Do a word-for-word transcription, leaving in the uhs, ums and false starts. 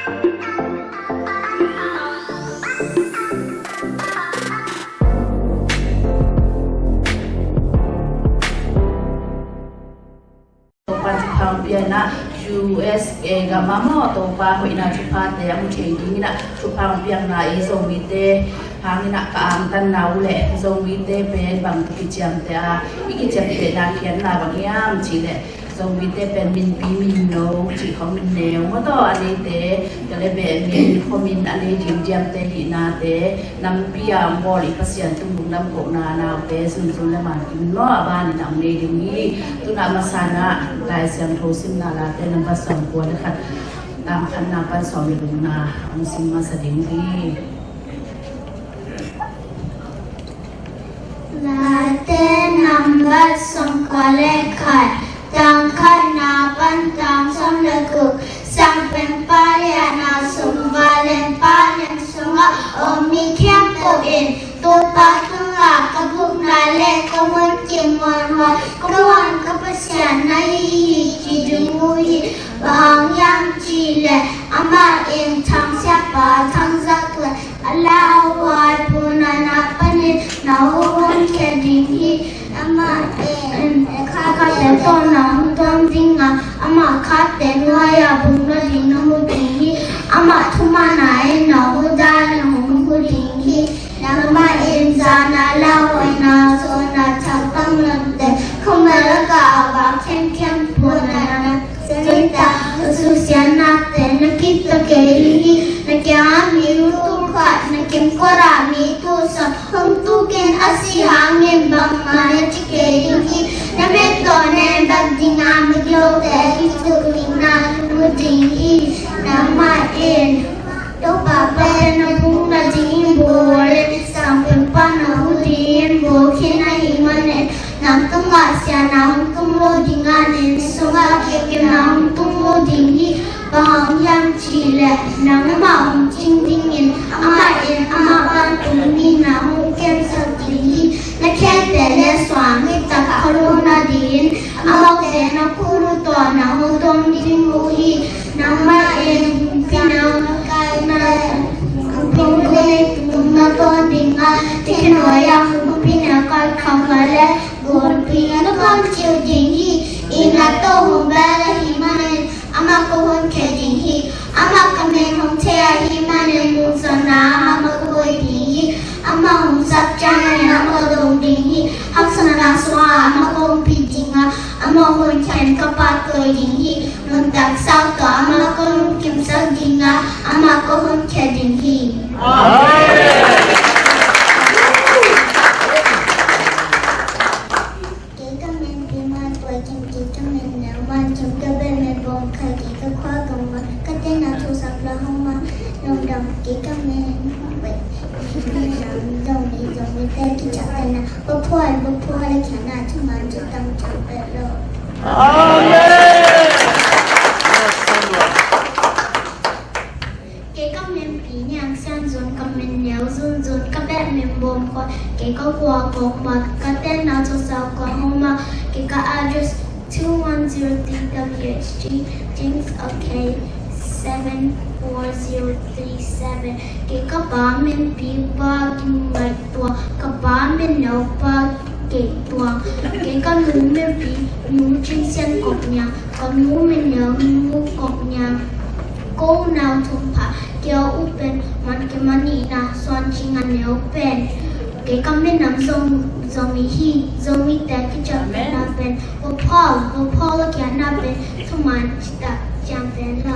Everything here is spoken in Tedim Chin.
Topa thupha hong pia in ah, U S A gam ah maw, Topa hoihna thuphate a mu thei ding in ah thupha hong piakna, i Zomite hang in ah ka angtanna uh leh Zomite pen bang kiciamteh a, i kiciamtehna khiatna bang hiam cih leh, Zomite pen minpi minno cih khawng, minneu maw, tawh a neite, tua leh beh min, khuamin a nei ding diamte, hihnate, nampi a hong bawl i Pasian tung lungdam kohna, naute Zunzun leh Mankim maw, a banin a hong nei ding hi. Tu-in ah masa in ah Lai Siangtho simna Late nambat sawmkua leh khat, tang khatna pan sawm leh gukna hong sim masa ding hi. Late nambat sawmkua leh khat, tang khatna pan tang sawm leh guk. Sangpen Pa leh Nau sung, vanleng Pa leng sungah om mi khempeuh in Topa tungah ka bukna leh ka hun kimuanhuai, ka muan ka Pasian na hi hi ci ding uh hi. Bang hang hiam cih leh amah in Thang Siapa, Thang Za Tuan a lauhuai punana panin na hong honkhia ding hi. Amah in khatkhatte tawh na hong tuang ding a, amah khatte nuai-ah buk nading na mu ding hi. Amah thumanna in na hong dai, na hong hu ding hi. Nangmah in zan a lauhuaina, zawn a thampang lamte, khuamel lakah a vak khemkhem punana, Satan a suksiatnate na kip ta kei ding hi. Na kiangah mi tul khat, na kimkotah mi tul sawm hong tuk in a sih hangin bangmah na ci kei ding hi. Na mit tawh na en bek ding a, migilote kizuk ding na mu ding hi. Nangmah in Topa pen na buk nading in bawl in, Sangpen Pa na hu ding in bawl khin ahih manin, nang tungah siatna hong tung lo ding a, na inn sungah gimna hong tung lo ding hi. Bang hang hiam cih leh nangmah hong cing dingin, amah in amah vantungmi na hong khemsak ding hi. Na khete leh suang hi tak kha lo nadingin, amaute na khuaru tawh na hong tuang ding uh hi. Nangmah in humpineu na kai na, humpineu na tung na tawn ding a, thikhinuai ah humpineu kai khak leh gulpi na tawn ciu ding hi. Inn ah tawh hong bel ahih manin amah ka honkhia ding hi. Amah ka min hong thei ahih manin lungsamna ah amah ka hoih ding hi. Amah hong sap ciangin amah ka dong ding hi. Haksatna sungah amah ka ompih ding a, amah honkhiain ka pahtawi ding hi. Nuntak sau tawh amah ka lungkimsak ding a, amah ka honkhia ding hi. Amen. Kei ka min Pi Man Tuai Kim, kei ka min Neu Man Kim, ka beh min Bawm Khai, kei ka khua Gam Mat, ka tenna Thosap Lahoma, Lungdam, kei ka min Wei, Nam Dong Ni, Zong Ni te kiciamtehna, Baphual, Baphual a kiana thuman ci tam cang pet lo. Amen. Kei ka min Pi Niang Sian Zun, ka min Neu Zun Zun, ka beh min Bawm Khuai, kei ka khua Kawng Mat, ka tenna Thosap Kawng Homa, kei ka address two one zero three W H G, James Arcade, seven four zero three seven. Kei ka pa min Pi Pa Kim Ngai Tuang, ka pa min Neu Pa Kei Tuang. Kei ka nu min Pi Nu Cin Sian Kok Niang, ka nu min Neu Nu Kok Niang. Ko nau thum pha, kei a u pen Man Kim a nihna, Suan Cing a neu pen. Kei ka minam Zong, Zomi hi, Zomite kiciamtehna pen Vaphawl, Vaphawl a kiana pen thuman ci ta ciam pen lo.